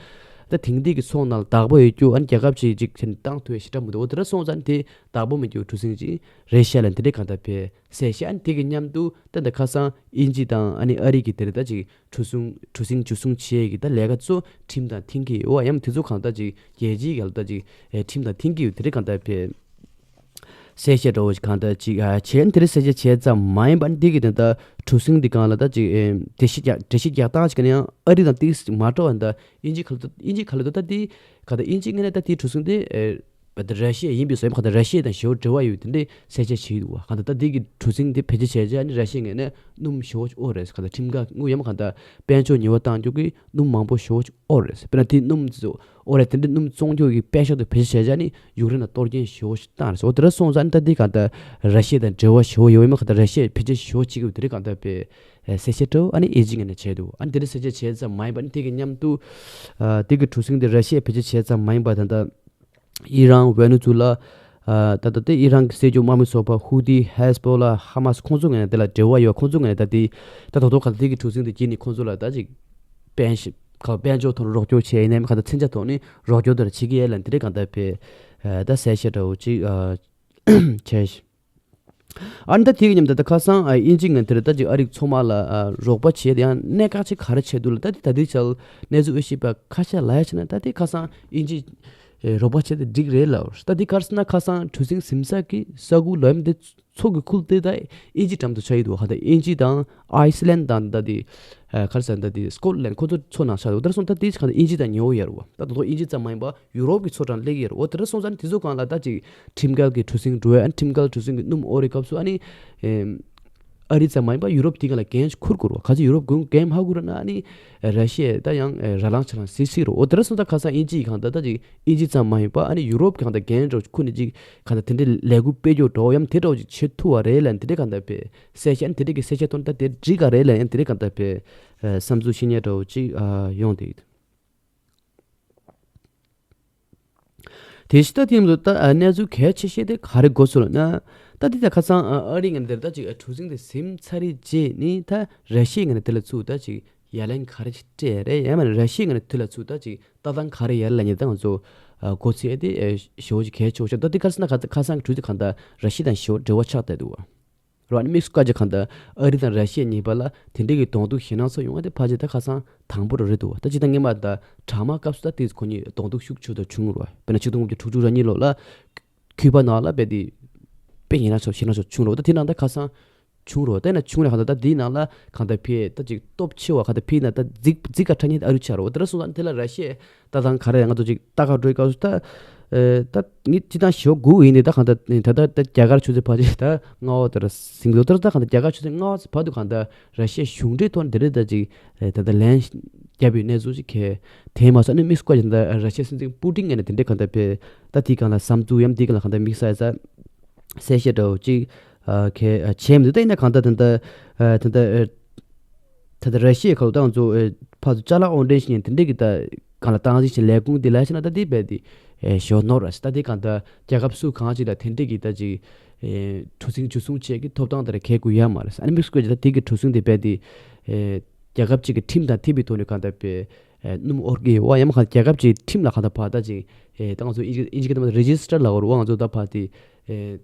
ད་དེང་དུས་ཀྱི་ཚོང་ནང་ལ་བདག་པོ་ཡོད་རྒྱུ། ཨ་ནི་རྒྱལ་ཁབ་ཅིག་ཅིག་བྱས་ནས་བཏང་ཐུབ་ཡ་ཞེ་དྲག་མི་འདུག་འོ་དེ་འདྲ་སོང་ཙང་དེ་བདག་པོ་མེད་རྒྱུ་གྲུ་གཟིངས་ཅིག་རེད་ཤག་ལབ་དེ་འདྲའི་གང་ལྟར་དཔེ་གསལ་བཤད། ཨ་ནི་དེ་གི་མཉམ་དུ་ད་ལྟ་ཁ་སང་དབྱིན་ཇི་དང་ཨ་ནི་ཨ་རི་གི་དེ་རེད་ད་ཅིག་གྲུ་གཟིངས་གྲུ་གཟིངས་འཇུ་བཟུང་བྱེད་ཀྱི་ད་ལས་ཀ་ཚོ་ཁྲིམས་དང་མཐུན་གྱི་ཡོད་ཡང་དེ་ཚོ་གང་ལྟར་ཅིག་རྒྱལ་སྤྱིའི་གལ་ད་ཅིག་ཨེ་ཁྲིམས་དང་མཐུན་གྱི་ཡོད་དེ་རེད་གང་ལྟར་དཔེ་གསལ་བཤད་འདྲ་བོ་ཞིག་གང་ལྟར་ཅིག་ཨ་བྱས་ཨ་ནི་དེ་རེད་གསལ་བཤད་བྱས་ཙམ་མ་ཡིན་པ་ཨ་ནི་དེ་གི་དེ་ད་གྲུ་གཟིངས་འདི་གང་ལ་ད་ཅིག་ཨེ་འགྲེལ་བཤད་རྒྱག་འགྲེལ་བཤད་རྒྱག་སྟངས་ཞིག་ག་ནས་ཡང་ཨ་རི་དང་ཏིས་མ་འདྲ་བ་ད་དབྱིན་ཇི་ག་ལ་ད་དབྱིན་ཇི་ག་ལ་ད་ད་དེ་ག་ད་དབྱིན་ཇི་ངོས་ནས་ད་དེའི་གྲུ་གཟིངས་དེ་ཨེ། བ་ད་ར་ཤི་ཡ་ཡིན་པའི་སོ་ཡང་ག་ད་ར་ཤི་ཡ་དང་ཞེ་པོ་འབྲེལ་བ་ཡོད་དེ་འདྲའི་གསལ་བཤད་བྱས་འདུག་བ། ག་ད་ད་འདི་གི་གྲུ་གཟིངས་དེ་བེད་སྤྱོད་བྱས་རྗེས་ཨ་ནི་ར་ཤི་ཡ་ངོས་ནས་སྣུམ་ཞེ་པོ་ཅིག་ཨོ་རེད། ག་ད་ཁྲིམས་འགལ་དངོས་ཡོད་མ་ག་ད་དཔལ་འབྱོར་ཉེས་པ་བཏང་རྒྱུ་གི་སྣུམ་མང་པོ་ཞེ་པོ་ཅིག་ཨོ་རེད། དཔེར་ན་དེ་སྣུམ་ཚོ་ཨོ་རེད་དེ་འདྲའི་སྣུམ་བཙོང་རྒྱུ་གི་དཔེ་ཤོག་དེ་བེད་སྤྱོད་བྱས་རྗེས་ཨ་ནི་ཡུཀ་རེན་ལ་གཏོར་སྐྱོན་ཞེ་པོ་ཅིག་བཏང་རེད། འོ་དེ་འདྲ་སོང་ཙང་ཨ་ནི་ད་འདི་ག་ད་ར་ཤི་ཡ་དང་འབྲེལ་བ་ཞེ་པོ་ཡོད་མ་ག་ད་ར་ཤི་ཡ་བེད་སྤྱོད་ཞེ་པོ་ཅིག་གི་དེ་འདྲའི་ག་ད་དཔེ་གསལ་བཤད་འདྲ་བོ་ཨ་ནི་ཨེ་ཇི་ངོས་ནས་བྱས་འདུག་ཨ་ནི་དེ་འདྲའི་གསལ་བཤད་བྱས་ཙམ་མ་ཡིན་པ་ཨ་ནི་དེ་གི་མཉམ་དུ་ཨ་དེ་གི་གྲུ་གཟིངས་དེ་ར་ཤི་ཡ་བེད་སྤྱོད་བྱས་ཙམ་མ་ཡིན་པ་ད་ལྟ། ཨི་རན། ཝེ་ནེ་ཛུ་ལ། ཨ་ད་ལྟ་དེ་ཨི་རན་གྱི་སྲིད་བྱུས་དམག་མི་ཚོགས་པ་ཧུ་ཏི། ཧེ་ཟ་བྷོ་ལ། ཧ་མ་སི་ཁོང་ཚོ་ངོས་ནས་དེ་ལ་འབྲེལ་བ་ཡོད། ཁོང་ཚོ་ངོས་ནས་ད་དེ་ད་དོ་དོ་ག་ལ་དེ་གི་གྲུ་གཟིངས་དེ་བརྒྱུད་ནས་ཁོང་ཚོ་ལ་ད་ཅིག་དཔལ་ཞིབ་ཁ་དཔལ་འབྱོར་ཐོག་ནས་རོགས་སྐྱོར་བྱས་ཡིན་ནའི་ག་ད་མཚོན་ཆ་ཐོག་ནས་རོགས་སྐྱོར་དེ་ལ་བྱེད་ཀྱི་ཡོད་ལ་འདི་འདྲའི་ག་ད་དཔེ་ད་གསལ་བཤད་འདྲ་བོ་ཅིག་ཨ་བྱས་ཤིང་། ཨ་ནི་ད་དེ་གི་མཉམ་དུ་ད་ཁ་སང་ཨ་དབྱིན་ཇི་ངོས་དེར་ད་ཅིག་ཨ་རིག་མཚོ་དམག་ལ་ཨ་རོགས་པ་བྱས་ཏེ་ཡང་གནད་འགག་ཅིག་ག་རེ་བྱས་འདུག་ལ། ད་དེ་ད་དེ་ཆ་ལ་གནས་ཚུལ་དབྱེ་ཞིབ་པ་ཁ་ཤས་ལ་ཡ་བྱས་ན་ད་དེ་ཁ་སང་དབྱིན་ཇི་ཨེ་རོགས་པ་བྱས་ཏེ་འགྲིག་རེད་ལབ། ད་དེ་ག་རེ་ཟེར་ན་ཁ་སང་གྲུ་གཟིངས་ཟིན་ས་གི་ས་ཁུག་ལ་ཡོད་དེ་མཚོ་གི་ཁུལ་དེ་ད་དབྱིན་ཇི་འགྲམ་དུ་ཆགས་ཡོད་འདུག་བ། ད་དབྱིན་ཇི་དང་ཨའི་སི་ལན་དང་ད་དེ་ཨ་ག་རེ་ཟེར་ད་དེ་སི་ཀོ་ལན་ཁོ་ཚོ་མཚོ་ནང་ཆགས་འདུག་ད་སོང་ད་དེ་ག་ད་དབྱིན་ཇི་དང་ཉེ་བོ་ཡོད་རེད་བ། ད་དོ་དོ་དབྱིན་ཇི་ཙམ་མ་ཡིན་པ་ཡུ་རོབ་ཀྱི་མཚོ་འགྲམ་སླེབས་ཀྱི་ཡོད་རེད། འོ་དེ་འདྲ་སོང་ཙང་དེ་ཚོ་སྒང་ལ་ད་ཅིག་ཁྲིམས་འགལ་གྱི་གྲུ་གཟིངས་འགྲོ་ཡ། ཁྲིམས་འགལ་གྲུ་གཟིངས་ཀྱི་སྣུམ་ཨོ་རི་སྐབས་སུ་ཨ་ནི་ཨེམ་ཨ་རི་ཙམ་མ་ཡིན་པ་ཡུ་རོབ་དེ་སྒང་ལ་འགན་ཁུར་དགོས་རེད་བ། ག་ཚོད་ཡུ་རོབ་གུན་འགན་མ་ཁུར་ན་ཨ་ནི་ར་ཤི་ཡས་ད་ཡང་ཨེ་ར་ལངས་ཆ་ལངས་སྲིད་སྲིད་རེད། འོ་དེ་འདྲ་སོང་ཙང་ཁ་སང་དབྱིན་ཇི་ཡི་སྒང་ད་ད་ཅིག་དབྱིན་ཇི་ཙམ་མ་ཡིན་པ་ཨ་ནི་ཡུ་རོབ་སྒང་ད་འགན་འགྲོ་ཁུར་ནས་ཅིག་ག་ད་དེ་འདྲའི་ལས་འགུལ་སྤེལ་རྒྱུ་འགྲོ་ཡམ་དེ་འདྲ་བ་ཅིག་བྱེད་ཐུབ་པ་རེད་ལབ་དེ་འདྲའི་ག་ད་དཔེ་གསལ་བཤད་ཨ་ནི་དེ་འདྲའི་གི་གསལ་བཤད་ཐོག་ནས་ད་དེ་འགྲིག་ག་རེད་ལབ་ཡང་དེ་འདྲའི་ག་ད་དཔེ་ཨེ་བསམ་ཚུལ་བཤད་མཁན་འདྲ་བོ་ཅིག་ཨ་ཡོང་དེ། དེ་བཞིན་ད་ཐེངས་འདི་ད་ཨ་གནས་ཚུལ་གལ་ཆེ་ཤོས་དེ་ག་རེ་གོ་སོང་ལབ་ན། ད་འདི་ད་ཁ་སང་ཨ་ཨ་རི་ངོས་འདིར་ད་ཅིག་ཨ་གྲུ་གཟིངས་དེ་ཟིན་ཚར་རེད་རྗེས་ནི་ད་ར་ཤི་ཡ་ངོས་ནས་དེ་ལ་ཚུར་ད་ཅིག་ཡ་ལན་ག་རེ་ཞིག་སྤྲད་རེད། ཡང་མིན་ན་ར་ཤི་ཡ་ངོས་ནས་དེ་ལ་ཚུར་ད་ཅིག་ལྟ་སྟངས་ག་རེ་ཡར་ལ་ཉེ་ད་ང་ཚོ་ཨ་གོ་ཚད་དེ་ཨ་ཞེ་པོ་ཅིག་གལ་ཆེ་བོ་ཞིག་ད་འདི་ག་རེ་ཟེར་ན་ཁ་ཁ་སང་གི་གྲུ་དེ་གང་ལྟར་ར་ཤི་ཡ་དང་ཞེ་པོ་འབྲེལ་བ་ཆགས་བསྡད་འདུག་བ། རོ་ཨ་ནི་དམིགས་སུ་བཀར་རྗེས་གང་ལྟར་ཨ་རི་དང་ར་ཤི་ཡ་གཉིས་བར་ལ་དེ་འདྲའི་གི་གདོང་ཐུག་ཞེད་སྣང་ཚོ་ཡོང་བ་དེ་ཕལ་ཆེར་ད་ཁ་སང་དང་པོ་རང་རེད་འདུག་བ། ད་སྤྱིར་བཏང་སྔོན་མ་ད་དྲག་དམག་སྐབས་སུ་ད་དེ་ཁོ་གཉིས་གདོང་ཐུག་ཤུགས་ཆེ་ད་བྱུང་རོ། དཔེར་ན་ཆིག་སྟོང་དགུ་བརྒྱ་དྲུག་ཅུ་རེ་གཉིས་ལོ་ལ་ཁུ་པ་ནང་ལ་དཔེ་དེ་དཔེ་ཡིན་ན་ཆོག་ཞེད་སྣང་ཆོག་བྱུང་རོ། ད་དེ་ནང་ད་ཁ་སང་བྱུང་རོ། ད་ན་བྱུང་རེད། གང་ལྟར་ད་དེའི་ནང་ལ་གང་ལྟར་ཕེ་ད་ཅིག་སྟོབས་ཆེ་བ་གང་ལྟར་ཕེ་ན་ད་རྫིག་རྫིག་ག་ཁྲ་ཉིད་ཨ་རུ་ཆགས་རོ། དེ་འདྲ་སོང་ཙང་དེ་ལ་ར་ཤི་ཡ་ད་ཐང་ག་རེ་ང་ཚོ་ཅིག་ལྟ་ག་འགྲོའི་སྐབས་སུ་ད་ཨེ་ད་ངས་སྤྱིར་བཏང་ཞེ་པོ་སྒུག་ཡིན་ནི་ད་གང་ལྟར་ད་ད་ད་རྒྱ་གར་ཆུ་ཚོད་ཕལ་ཆེར་ད་ལྔ་པ་དེར་ཟིན་འདུག་ད་ད་གང་ལྟར་རྒྱ་གར་ཆུ་ཚོད་ལྔ་པ་བར་དུ་གང་ལྟར་ར་ཤི་ཡ་གཞུང་འབྲེལ་ཐོག་ནས་དེ་རིང་ད་ཅིག་ཨེ་ད་ད་ལན་བརྒྱབ་པའི་གནས་ཚུལ་ཅིག་གལ་དེ་མ་སོང་ནི་དམིགས་སུ་བཀར་ཅིག་ད་ར་ཤི་ཡ་སྲིད་འཛིན་པུ་ཏིན་ངོས་ནས་དེ་འདྲའི་གང་ལྟར་དཔེ་ད་དེའི་སྒང་ལ་བསམ་ཚུལ་ཡང་དེའི་སྒང་ལ་གང་ལྟར་དམིགས་བསལ་ས་གསལ་བཤད་འདྲ་བོ་ཅིག་ཨ་གལ་ཨ་བྱས་མི་འདུག་ད་ཡིན་ན་གང་ལྟར་ད་ད་ཨ་ད་ད་ཨ་ད་ལྟ་ར་ཤི་ཡའི་ཁ་ལོ་ད་ང་ཚོ་ཨེ་ཕར་ཚུར་ཅ་ལག་དབོར་འདྲེན་བྱེད་མཁན་དེ་འདྲས་ཀྱི་ད་གང་ལ་སྟངས་འཛིན་བྱེད་ལས་ཁུངས་དེ་ལ་བྱས་ན་ད་དེ་རྦད་དེ་ཨེ་ཞོ་ནོར་ར་ད་དེ་གང་ལྟར་རྒྱལ་ཁབ་སུ་གང་ཅིག་ལ་དེ་འདྲས་ཀྱི་ད་ཅིག་ཨེ་གྲུ་གཟིངས་འཇུ་བཟུང་བྱེད་ཀྱི་ཐོབ་ཐང་དེ་ར་གལ་དགོས་ཡ་མ་རེད། ཨ་ནི་དམིགས་སུ་བཀོད་ཀྱི་ད་དེ་གི་གྲུ་གཟིངས་དེ་རྦད་དེ་ཨེ་རྒྱལ་ཁབ་ཅིག་གི་ཁྲིམས་དང་མཐུན་པའི་ཐོག་ནས་གང་ལྟར་པའི་ཨེ་སྣུམ་དབོར་གྱི་ཡོད་བ་ཡང་མ་གང་རྒྱལ་ཁབ་ཅིག་ཁྲིམས་ལ་གང་ལྟར་ཕར་ད་ཅིག་ཨེ་ད་ང་ཚོ་ཨིན་ཇི་ཨིན་ཇི་སྐད་ཐོག་ནས་རེ་ཇི་སི་ཊར་ལབ་དགོས་རེད་བ། ང་ཚོ་ད་ཕར་དེ་ཨེ།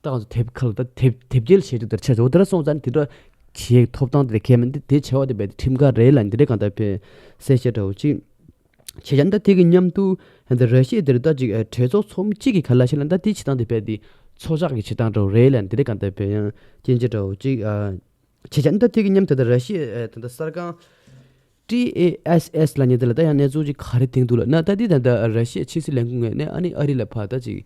ད་ང་ཚོ་དེབ་ཁ་ལ་ད་དེབ་དེབ་སྐྱེལ་བྱེད་རྒྱུ་དེར་ཆ་འཇོག་དེ་འདྲ་སོང་ཙང་དེ་འདྲ་བྱེད་ཐོབ་ཐང་དེ་འདྲ་གལ་མི་འདུག་དེ་བྱ་བ་དེ་རྦད་དེ་ཁྲིམས་འགལ་རེད་ལབ་འདི་འདྲ་གང་ལྟར་དཔེ་གསལ་བཤད་འདྲ་བོ་ཅིག་བྱས་ཀྱང་ད་དེ་གི་མཉམ་དུ་ད་ར་ཤི་ཡ་དེར་ད་ཅིག་ཨ་གྲོས་ཚོགས་ཚོགས་མི་གཅིག་གིས་ག་ལབ་ཤེ་ལབ་ན་ད་དེ་བྱེད་སྟངས་དེ་རྦད་དེ་མཚོ་ཇག་གི་བྱེད་སྟངས་འདྲ་བོ་རེད་ལབ་འདི་འདྲ་གང་ལྟར་དཔེ་ཡང་སྐྱོན་ཆ་འདྲ་བོ་ཅིག་ཨ། བྱས་ཀྱང་ད་དེ་གི་མཉམ་དུ་ད་ར་ཤི་ཡ་ད་ད་གསར་ཁང་ཊི་ཨེ་ཨེས་ཨེས་ལབ་མཁན་དེ་ལ་ད་ཡང་གནས་ཚུལ་ཅིག་ག་རེ་བཏང་འདུག་ལབ་ན། ད་འདི་ད་ལྟ་ར་ཤི་ཡའི་ཕྱི་སྲིད་ལས་ཁུངས་ངོས་ནས་ཨ་ནི་ཨ་རི་ལ་ཕར་ད་ཅིག་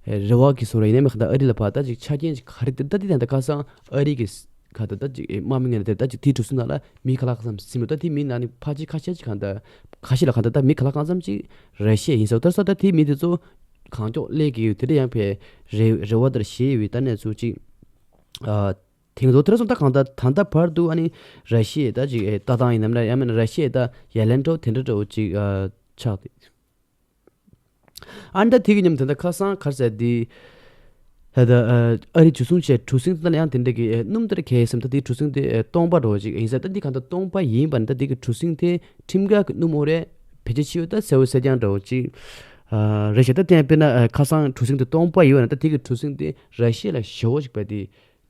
རེ་བ་གི་བཟོ་འདྲ་ཡིན་ན་མིན་ད་ཨ་རི་ལ་ཕར་ད་ཅིག་ཆ་རྐྱེན་ཅིག་ག་རེ་བཏང་། ད་འདི་ད་ལྟ་ཁ་སང་ཨ་རི་གི་ག་ད་ད་ཅིག་དམག་མི་ངོས་ནས་དེ་ད་ཅིག་དེའི་གྲུ་གཟིངས་ནང་ལ་མི་ག་ལ་གང་འཚམ་ཟིན་འདུག་ད་དེ་མི་ནང་ནས་ཕལ་ཆེར་ཁ་ཤས་ཅིག་གང་ད་ཁ་ཤས་ལ་གང་ད་ད་མི་ག་ལ་གང་འཚམ་ཅིག་ར་ཤི་ཡ་ཡིན་ཟེར། ད་ས་ད་དེ་མི་དེ་ཚོ་གང་མགྱོགས་སླེབས་ཀྱི་ཡོད་དེ་འདྲ་ཡང་ཕར་རེ་རེ་བ་དེར་བཞེས་ཡོད་ད་གནས་ཚུལ་ཅིག་ཨ། དེང་དུ་དེར་སོང་ད་གང་ལྟར་ད་ལྟ་བར་དུ་ཨ་ནི་ར་ཤི་ཡའི་ད་ཅིག་ཨེ་ལྟ་སྟངས་ཡིན་ནམ་ན་ཡང་མིན་ན་ར་ཤི་ཡའི་ད་ཡ་ལན་འདྲ་བོ་དེ་འདྲ་འདྲ་བོ་ཅིག་ཨ་ཆགས་ཏེ། ཨ་ནི་ད་དེ་གི་མཉམ་དུ་ད་ཁ་སང་ག་རེ་ཟེར་དེ། ད་ད་ཨ་རི་འཇུ་བཟུང་བྱས་གྲུ་གཟིངས་ད་ཡང་དེ་འདྲ་གི་ཨེ་སྣུམ་དེར་གས་སེམས་ད་དེ་གྲུ་གཟིངས་དེ་ཨེ་སྟོང་པ་འདྲ་བོ་ཅིག་ཡིན་ས། ད་འདི་གང་ལྟར་སྟོང་པ་ཡིན་པ་ནི་ད་དེ་གི་གྲུ་གཟིངས་དེ་ཁྲིམས་འགལ་གི་སྣུམ་འོ་རེད། བེད་སྤྱོད་བྱས་ཡོད་ད་གསལ་བོ་གསལ་རྐྱང་འདྲ་བོ་ཅིག་ཨ་རེད་ཤག་ད་དེ་ཡང་དཔེར་ན་ཨ་ཁ་སང་གྲུ་གཟིངས་དེ་སྟོང་པ་ཡིན་པ་ན་ད་དེ་གི་གྲུ་གཟིངས་དེ་ར་ཤི་ཡ་ལ་ཞེ་བོ་ཅིག་བས་དེ།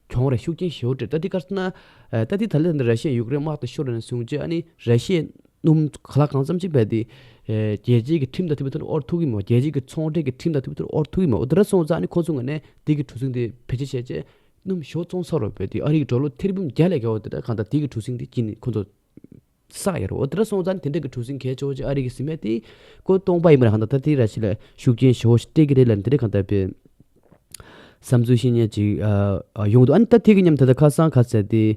གྱོང་རེད། ཤུགས་རྐྱེན་ཞེ་པོ་འཕྲད། ད་འདི་ག་རེ་ཟེར་ན། ཨ་ད་འདི་ད་ལན་འདི་ར་ཤི་ཡའི་ཡུཀ་རེན་དམག་དང་ཤོར་ནས་བཟུང་རྗེས་ཨ་ནི་ར་ཤི་ཡའི་སྣུམ་ག་ལ་གང་འཚམ་ཅིག་བས་ཏེ། ཨ་རྒྱལ་སྤྱིའི་གི་ཁྲིམས་དང་མཐུན་པའི་ཐོག་ནས་དབོར་ཐུབ་ཀྱི་མེད། རྒྱལ་སྤྱིའི་གི་ཚོང་འབྲེལ་གྱི་ཁྲིམས་དང་མཐུན་པའི་ཐོག་ནས་དབོར་ཐུབ་ཀྱི་མེད། འོ་དེ་འདྲ་སོང་ཙང་ཨ་ནི་ཁོང་ཚོ་ངོས་ནས་འདི་གི་གྲུ་གཟིངས་དེ་བེད་སྤྱོད་བྱས་རྗེས་སྣུམ་ཞེ་པོ་བཙོང་ཚར་རོ། བས་ཏེ་ཨ་རི་གི་ཌོ་ལར་ཐེར་འབུམ་བརྒྱ་ལས་བརྒལ་བ་དེ་འདྲ་གང་ལྟར་འདི་གི་གྲུ་གཟིངས་དེ་དཀྱིལ་ནས་ཁོང་ཚོ་བསགས་ཡོད་རེད། འོ་དེ་འདྲ་སོང་ཙང་ཨ་ནི་དེ་འདྲ་གི་གྲུ་གཟིངས་གལ་ཆེ་བོ་ཅིག་ཨ་རི་གིས་ཟིན་མེད་དེ་ཁོ་སྟོང་པ་ཡིན་པ་རེད། གང་ལྟར་ད་དེ་ར་ཤི་ཡ་ལ་ཤུགས་རྐྱེན་ཞེ་པོ་ཞིག་སྤྲད་ཀྱི་རེད་ལབ་འདི་འདྲ་གང་ལྟར་བས། བསམ་ཚུལ་བཤད་མཁན་ཅིག་ཨ་ཨ་ཡོང་འདུག་ཨ་ནི་ད་དེ་གི་མཉམ་ད་ལྟ་ཁ་སང་ག་ཟེར་དེ།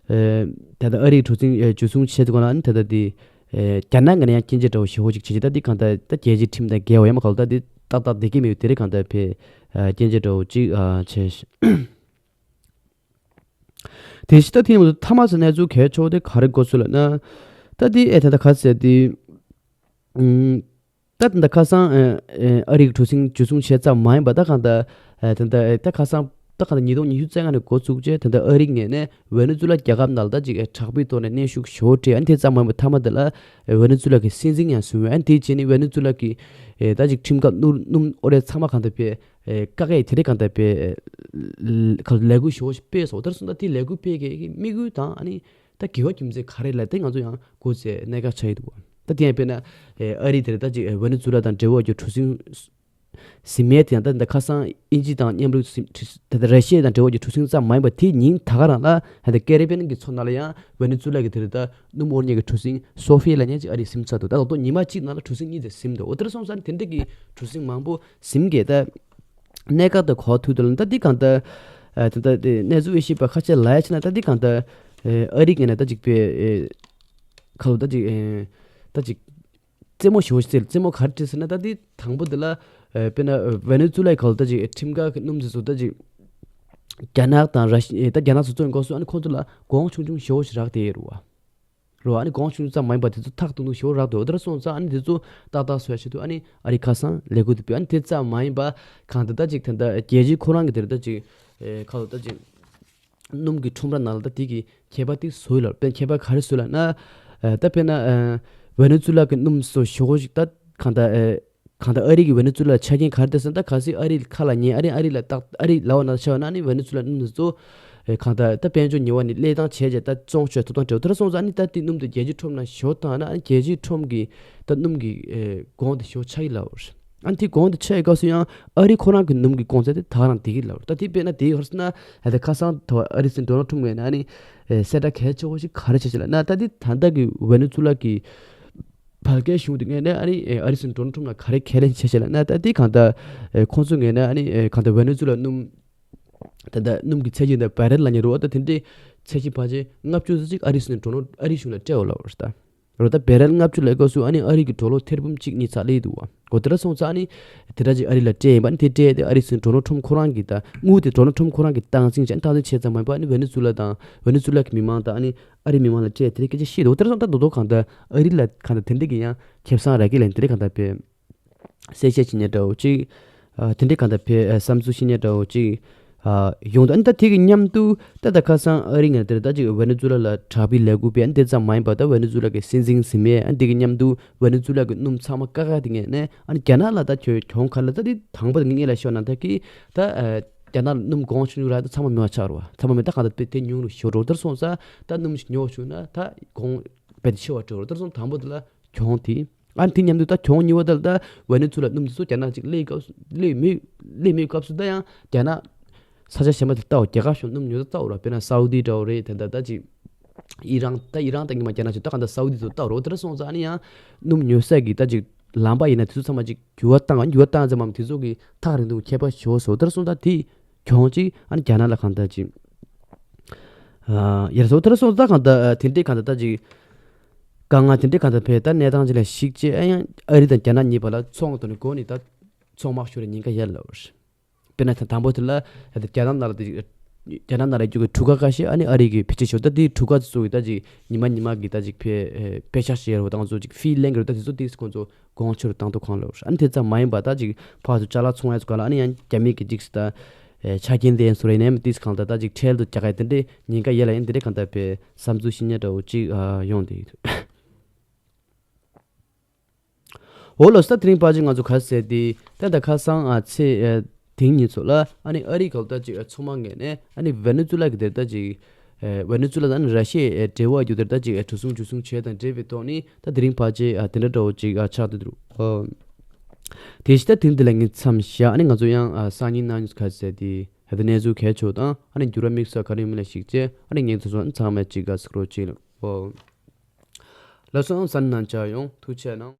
ཨ་ད་ལྟ་ཨ་རིའི་གྲུ་གཟིངས་ཨ་འཇུ་བཟུང་བྱས་དུས་སྒང་ལ་ཨ་ནི་ད་ལྟ་དེ། ཨ་རྒྱ་ནག་གི་ནས་ཡང་སྐྱོན་བརྗོད་འདྲ་བོ་ཞེ་པོ་ཅིག་བྱེད་ཀྱི། ད་དེ་གང་ལྟར་ད་རྒྱལ་སྤྱིའི་ཁྲིམས་དང་འགལ་བ་ཡང་མ་ག་ལ་ད་དེ་ཏག་ཏག་བསྡད་ཀྱི་མེད་པ་དེ་རེད། གང་ལྟར་བས་ཨ་སྐྱོན་བརྗོད་འདྲ་བོ་ཅིག་ཨ་བྱས། དེ་བཞིན་ད་དེ་ཡིན་མཐའ་མ་ཚོ་གནས་ཚུལ་གལ་ཆེ་བོ་དེ་ག་རེ་འགོ་ཚུགས་ལབ་ན། ད་དེ་ཨེ་ད་ལྟ་ག་ཟེར་དེ། ཨུམ། ད་ད་ལྟ་ཁ་སང་ཨ་ཨ་ཨ་རིའི་གྲུ་གཟིངས་འཇུ་བཟུང་བྱས་ཙམ་མ་ཡིན་པ་ད་གང་ལྟར་ཨ་ད་ལྟ་ཨ་ད་ཁ་སང་ད་གང་ལྟར་ཉིས་སྟོང་ཉི་ཤུ་རྩ་ལྔ་ནས་འགོ་བཙུགས་རྗེས་ད་ལྟ་ཨ་རི་ངོས་ནས་ཝེ་ནེ་ཛུ་ལ་རྒྱལ་ཁབ་ནང་ལ་ད་ཅིག་ཨ་དྲག་པོའི་ཐོག་ནས་གནོན་ཤུགས་ཞེ་པོ་སྤྲད། ཨ་ནི་དེ་ཙམ་མ་ཡིན་པར་མཐའ་མ་དེ་ལ་ཨ་ཝེ་ནེ་ཛུ་ལ་གི་སྲིད་འཛིན་ཡང་བཟུང་བས། ཨ་ནི་དེ་བྱས་ནས་ཝེ་ནེ་ཛུ་ལ་གི་ཨ་ད་ཅིག་ཁྲིམས་འགལ་སྣུམ་སྣུམ་འོ་རེད་ཚང་མ་གང་ལྟར་བས་ཨ་བཀག་ཡས་དེ་རིགས་གང་ལྟར་བས་ཨ་ལས་འགུལ་ཞེ་པོ་ཞིག་སྤེལ་སོང་། དེར་སོང་ད་དེ་ལས་འགུལ་སྤེལ་མཁན་གྱི་དམིགས་ཡུལ་དང་ཨ་ནི། ད་དགེ་བ་རྒྱུ་མཚན་ག་རེ་ལ་དེ་ང་ཚོ་ཡང་སྒོ་ཚད་གནད་འགག་ཆགས་ཀྱི་འདུག་བ། ད་དེ་ཡང་དཔེར་ན་ཨ་རི་དེར་ད་ཅིག་ཝེ་ནེ་ཛུ་ལ་དང་འབྲེལ་བ་ཡོད་གྲུ་གཟིངས་ཟིན་མེད་དེ་ཡང་ད་ད་ཁ་སང་དབྱིན་ཇི་དང་མཉམ་རུབ་ཟིན་ད་ད་ར་ཤི་ཡ་དང་འབྲེལ་བ་ཡོད་གྲུ་གཟིངས་ཙམ་མ་ཡིན་པ་དེ་ཉིན་ད་ག་རང་ལ་ད་ཀེ་རི་བི་ཡན་གྱི་མཚོ་ནང་ལ་ཡང་ཝེ་ནེ་ཛུ་ལ་གི་དེར་ད་སྣུམ་དབོར་མཁན་གྱི་གྲུ་གཟིངས་སོ་ཧྥི་ལབ་མཁན་ཅིག་ཨ་རིས་ཟིན་ཚར་འདུག་ད་ལོ་ཏོག་ཉི་མ་གཅིག་ནང་ལ་གྲུ་གཟིངས་གཉིས་དེ་ཟིན་འདུག་འོ་དེར་སོང་ཙང་དེ་འདྲ་གི་གྲུ་གཟིངས་མང་པོ་ཟིན་གྱི་ད། གནད་འགག་དང་གོ་ཐུག་དུ་ལ་ད་འདི་གང་ལྟར། ཨ་ད་ལྟ་དེ་གནས་ཚུལ་དབྱེ་ཞིབ་པ་ཁ་ཤས་ལ་ཡ་ཕྱིན་ན་ད་འདི་གང་ལྟར། ཨ་རི་ངོས་ནས་ད་ཅིག་པའི་ཨ་ཁ་ལོ་ད་ཅིག་ཨ་ད་ཅིག་རྩེད་མོ་ཞེ་པོ་ཞིག་རྩེད། རྩེད་མོ་ག་རེ་རྩེ་ཟེར་ན་ད་འདི་དང་པོ་འདི་ལ་ཨ་དཔེར་ན་ཝེ་ནེ་ཛུ་ལའི་ཁ་ལོ་ད་ཅིག་ཁྲིམས་འགལ་གྱི་སྣུམ་འཛིན་ཚོ་ད་ཅིག་རྒྱ་ནག་དང་ར་ཤི་ད་རྒྱ་ནག་ཚོ་བཙོན་འགོག་སོང་། ཨ་ནི་ཁོང་ཚོ་ལ་གོང་ཆུང་ཆུང་ཞེ་པོ་ཞིག་རག་བསྡད་ཡོད་རེད་བ། རོ། ཨ་ནི་གོང་ཆུང་ཙམ་མ་ཡིན་པ་དེ་ཚོ་ཐག་ཏུང་ཏུང་ཞོར་རག་འདུག་འོ་དེ་འདྲ་སོང་ཙང་ཨ་ནི་དེ་ཚོ་ཏག་ཏག་བཟོ་ཡ་ཆེད་དུ་ཨ་ནི་ཨ་རི་ཁ་སང་ལས་འགུལ་དེ་སྤེལ། ཨ་ནི་དེ་ཙམ་མ་ཡིན་པ་གང་ལྟར་ད་ཅིག་དེ་འདྲ་རྒྱལ་སྤྱིའི་ཁོ་རང་གི་དེ་འདྲ་ད་ཅིག་ཨེ་ཁ་ལོ་ད་ཅིག་སྣུམ་གྱི་ཁྲོམ་ར་ནང་ལ་ད་དེ་གི་ཁྱད་པར་དེ་བཟོས་ལ། དཔེར་ན་ཁྱད་པར་ག་རེ་བཟོས་ལ་ན། ཨེ་ད་དཔེར་ན་ཨེ་ཝེ་ནེ་ཛུ་ལ་གི་སྣུམ་སོ་ཞོ་ཞིག་ད་གང་ལྟར་ཨེ། གང་ལྟར་ཨ་རི་གི་ཝེ་ནེ་ཛུ་ལ་ཆ་རྐྱེན་ག་རེ་འདུག་ཟེར་ན། ད་གལ་སྲིད་ཨ་རི་ཁ་ལ་ཉན། ཨ་རི་ཨ་རི་ལ་བཏགས། ཨ་རི་ལ་བ་ན་ཆ་བ་ན་ནི་ཝེ་ནེ་ཛུ་ལ་སྣུམ་འཛིན་ཚོ་ཨེ་གང་ལྟར་ད་དཔལ་འབྱོར་ཉེ་བ་ནས་གླས་བཏང་བྱས་རྗེས་ད་བཙོང་ཆོག་ཐོབ་ཐང་སྤྲད། དེ་འདྲ་སོང་ཙང་ཨ་ནི་ད་དེ་སྣུམ་དེ་རྒྱལ་སྤྱིའི་ཁྲོམ་ན་ཞོ་བཏང་ན་ཨ་ནི་རྒྱལ་སྤྱིའི་ཁྲོམ་གྱི་ད་སྣུམ་གྱི་ཨེ་གོང་དེ་ཞོ་ཆག་གི་ལ་བར། ཨ་ནི་དེ་གོང་དེ་ཆག་ཡི་སྐབས་སུ་ཡང་ཨ་རི་ཁོ་རང་གི་སྣུམ་གྱི་གོང་ཚད་དེ་ད་ག་རང་བསྡད་ཀྱི་ལ་བར། ད་དེ་དཔེར་ན་དེ་ཧོར་སི་ན་ཨ་ད་ཁ་སང་ད་ཨ་རི་སྲིད་འཛིན་ཌོ་ནལ་ཁྲོམ་ངོས་ནས་ཨ་ནི་ཨེ་གསལ་བསྒྲགས་གལ་ཆེ་བོ་ཞིག་ག་རེ་བྱས་ཤག་ལབ་ན། ད་དེ་ད་ལྟ་གི་ཝེ་ནེ་ཛུ་ལ་གི་བལ་སྐད་གཞུང་དེ་ངོས་ནས་ཨ་ནི་ཨ་རི་སྲིད་འཛིན་ཌོ་ནལ་ཁྲོམ་ལ་ག་རེ་ཁས་ལེན་བྱས་ཤག་ལབ་ན། ད་དེ་གང་ལྟར་ཁོང་ཚོ་ངོས་ནས་ཨ་ནི་གང་ལྟར་ཝེ་ནེ་ཛུ་ལ་སྣུམ་ད་ལྟ་སྣུམ་གྱི་ཚད་གཞི་འདི་བེ་རེལ་ལབ་མཁན་རེད་བ། ད་དེ་འདྲའི་ཚད་གཞི་ཕལ་ཆེར་ལྔ་བཅུ་ཙམ་ཅིག་ཨ་རི་སྲིད་འཛིན་ཌོ་ནལ་ཨ་རི་གཞུང་ལ་སྤྲད་ཡོད་ལབ་པ་རེད། ད་རེད་ད་བེ་རེལ་ལྔ་བཅུ་ལབ་སྐབས་སུ་ཨ་ནི་ཨ་རི་གི་ཌོ་ལར་ཐེར་འབུམ་གཅིག་གཉིས་ཙམ་སླེབས་འདུག་བ། འོ་དེ་འདྲ་སོང་ཙང་ཨ་ནི་དེ་འདྲ་ཅིག་ཨ་རི་ལ་སྤྲད་ཡིན་པ། ཨ་ནི་དེ་སྤྲད་དེ་ཨ་རི་སྲིད་འཛིན་ཌོ་ནལ་ཁྲོམ་ཁོ་རང་གིས་ད་དངུལ་དེ་ཌོ་ནལ་ཁྲོམ་ཁོ་རང་གིས་སྟངས་འཛིན་བྱས། ཨ་ནི་སྟངས་འཛིན་བྱས་ཙམ་མ་ཡིན་པ་ཨ་ནི་ཝེ་ནེ་ཛུ་ལ་དང་ཝེ་ནེ་ཛུ་ལ་གི་མི་མང་དང་ཨ་ནི་ཨ་རིའི་མི་མང་ལ་སྤྲད་དེ་རིགས་སྐད་ཆ་བཤད་འདུག་དེར་སོང་ད་རྡོག་རྡོག་གང་ལྟར་ཨ་རི་ལ་གང་ལྟར་དེ་འདྲ་གི་ཡང་ཁེ་བཟང་རག་གི་ལན་དེ་རིགས་གང་ལྟར་བས་གསལ་བཤད་བྱེད་མཁན་འདྲ་བོ་ཅིག་ཨ་དེ་འདྲའི་གང་ལྟར་བས་ཨ་བསམ་ཚུལ་བཤད་མཁན་འདྲ་བོ་ཅིག་ཨ་ཡོང་འདུག་ཨ་ནི་ད་དེ་གི་མཉམ་དུ་ད་ད་ཁ་སང་ཨ་རི་ངོས་དེར་ད་ཅིག་ཝེ་ནེ་ཛུ་ལ་ལ་དྲག་པོའི་ལས་འགུལ་སྤེལ། ཨ་ནི་དེ་ཙམ་མ་ཡིན་པར་ད་ཝེ་ནེ་ཛུ་ལ་གི་སྲིད་འཛིན་ཟིན་མེད། ཨ་ནི་དེ་གི་མཉམ་དུ་ཝེ་ནེ་ཛུ་ལ་གི་སྣུམ་ཚང་མ་བཀག་བཀག་དེ་ངོས་ནས་ཨ་ནི་རྒྱ་ནག་ལ་ད་གྱོང་ག་ལ་ད་དེ་དང་པོ་དེ་ངས་ལ་ཤོད་ན་ད་གི་ད་ཨ་རྒྱ་ནག་ལ་སྣུམ་གོང་ཆུང་ཆུང་རག་ད་ཚང་མ་མེད་པ་ཆགས་རོ། ཚང་མ་མེད་ད་གང་ལྟར་དེ་ཉུང་རུ་ཤོར་རོ། དེར་སོང་ཙང་ད་སྣུམ་ཞིག་ཉོ་བྱུང་ན་ད་གོང་དཔེ་དེ་ཆེ་བ་འགྲོ་རོ། དེར་སོང་དང་པོ་དེ་ལ་གྱོང་དེ། ཨ་ནི་དེ་མཉམ་དུ་ད་གྱོང་གཉིས་པ་དེ་ལ་ད་ཝེ་ནེ་ཛུ་ལ་སྣུམ་དེ་ཚོ་རྒྱ་ནག་ཅིག་སླེབས་སྐབས་སུ་སླེབས་མེད་སླེབས་མེད་སྐབས་སུ་ད་ཡང་རྒྱ་ནག་ས་ཆ་གཞན་པ་དེ་ལྟ་བ། རྒྱལ་ཁབ་གཞན་སྣུམ་ཉོ་ས་ལྟ་བ་ར། དཔེར་ན་སའུ་དི་འདྲ་བོ་རེད། དེ་འདྲ་ད་ཅིག་ཨི་རན་ད་ཨི་རན་ད་ཉི་མ་རྒྱ་ནག་ཅིག་ད་ག་འདྲ་སའུ་དི་ཚོ་ལྟ་བ་ར། དེ་འདྲ་སོང་ཙང་ཨ་ནི་ཡང་སྣུམ་ཉོ་ས་གི་ད་ཅིག་ལམ་པ་ཡིན་ན་དེ་ཚོ་ཚང་མ་ཅིག་འགྱུར་བ་བཏང་། འགྱུར་བ་བཏང་ཙམ་མམ་དེ་ཚོ་གི་ཐག་རིང་དུ་ཁྱད་པར་ཞེ་པོ་བཟོ། དེ་འདྲ་སོང་ད་དེ་གྱོང་ཅིག་ཨ་ནི་རྒྱ་ནག་ལ་གང་ལྟར་ཅིག་ཨ་ཡར་སོང་དེར་སོང་ད་གང་ལྟར་ཨ་དེ་འདྲའི་གང་ལྟར་ད་ཅིག་དཀའ་ངལ་དེ་འདྲའི་གང་ལྟར་བས་ད་གནས་སྟངས་ཅིག་ལ་གཞིགས་བྱས། ཨ་ཡང་ཨ་རི་དང་རྒྱ་ནག་གཉིས་བར་ལ་ཚོང་དོན་སྒོ་ནས་ད་ཚོང་དམག་ཤོར་བའི་ཉེན་ཁ་ཡོད་ལབ་པ་རེད། དཔེར་ན་ད་དང་པོ་དེ་ལ་ཨ་ད་རྒྱ་ནག་ནང་ལ་དེ་ རྒྱ་ནག་ནང་ལ་རྒྱུ་གི་གྲུ་ཁ་ཁ་ཤས་ཨ་ནི་ཨ་རི་གི་བེད་སྤྱོད་བྱེད་ད་དེའི་གྲུ་ཁ་ཚོ་གི་ད་ཅིག་ཉི་མ་ཉི་མ་གི་ད་ཅིག་ཕེ་ཨེ་པེ་ཤག་བཤད་རོ་དང་ཚོ་ཅིག་ཕི་ལེན་གི་རོ་ད་དེ་ཚོ་དེ་ཁོང་ཚོ་དགོངས་ཆོད་བཏང་ཐུབ་གང་ལོ། ཨ་ནི་དེ་ཙམ་མ་ཡིན་པ་ད་ཅིག་ཕར་ཚུར་ཅ་ལག་ཚོང་ཡ་ཚོ་ག་ལ་ཨ་ནི་ཡང་རྒྱ་མི་གི་ཅིག་སི་ད་ཨེ་ཆ་རྐྱེན་དེ་ཡན་སོ་རེ་ནས་དེ་གང་ད་ད་ཅིག་ཁྲལ་དུ་རྒྱག་ག་དེ་འདྲའི་ཉེན་ཁ་ཡེ་ལ་ཡིན་དེ་འདྲའི་གང་ད་ཕེ་བསམ་ཚུལ་ཤི་ཉ་འདྲ་བོ་ཅིག་ཨ་ཡོང་དེ་ཡིན། འོ་ལོ་ས་དེ་རིང་ཕལ་ཆེར་ང་ཚོ་ག་ཟེར་དེ་ད་ད་ཁ་སང་ཨ་ཚེ་ཨ་དེང་ཉིན་ཚོ་ལ་ཨ་ནི་ཨ་རི་གལ་ད་ཅིག་ཨ་ཚོང་མ་ངན་ནས་ཨ་ནི་ཝེ་ནེ་ཛུ་ལ་གི་དེར་ད་ཅིག་ཨ་ཝེ་ནེ་ཛུ་ལ་དང་ཨ་ནི་ར་ཤི་ཡའི་ཨ་འབྲེལ་བ་རྒྱུ་དེར་ད་ཅིག་ཨ་གྲུ་གསུམ་གྲུ་གསུམ་བྱས་དང་འབྲེལ་བའི་ཐོག་ནས་ད་དེ་རིང་ཕལ་ཆེར་ཨ་དེ་འདྲ་འདྲ་བོ་ཅིག་ཨ་ཆགས་དེ་འདུག་ཨོ། དེ་བཞིན་ད་དེང་འདི་ལ་ངས་མཚམས་བཞག་ཨ་ནི་ང་ཚོ་ཡང་ཨ་སང་ཉིན་གནངས་ཉིན་ག་ཟེར་དེ་ཨ་ད་གནས་ཚུལ་གལ་ཆེ་བ་དང་ཨ་ནི་འགྱུར་བ་དམིགས་བསལ་ག་རེ་ཡོད་མེད་ལ་གཞིགས་བྱས་ཨ་ནི་ངས་ཚོ་ཚང་མས་ཅིག་ཨ་གཟིགས་རོགས་བྱེད་ལ་ཨོ། ལགས་སོ། ཨང་གསན་གནང་བཅར་ཡོང་ཐུགས་རྗེ་གནང་།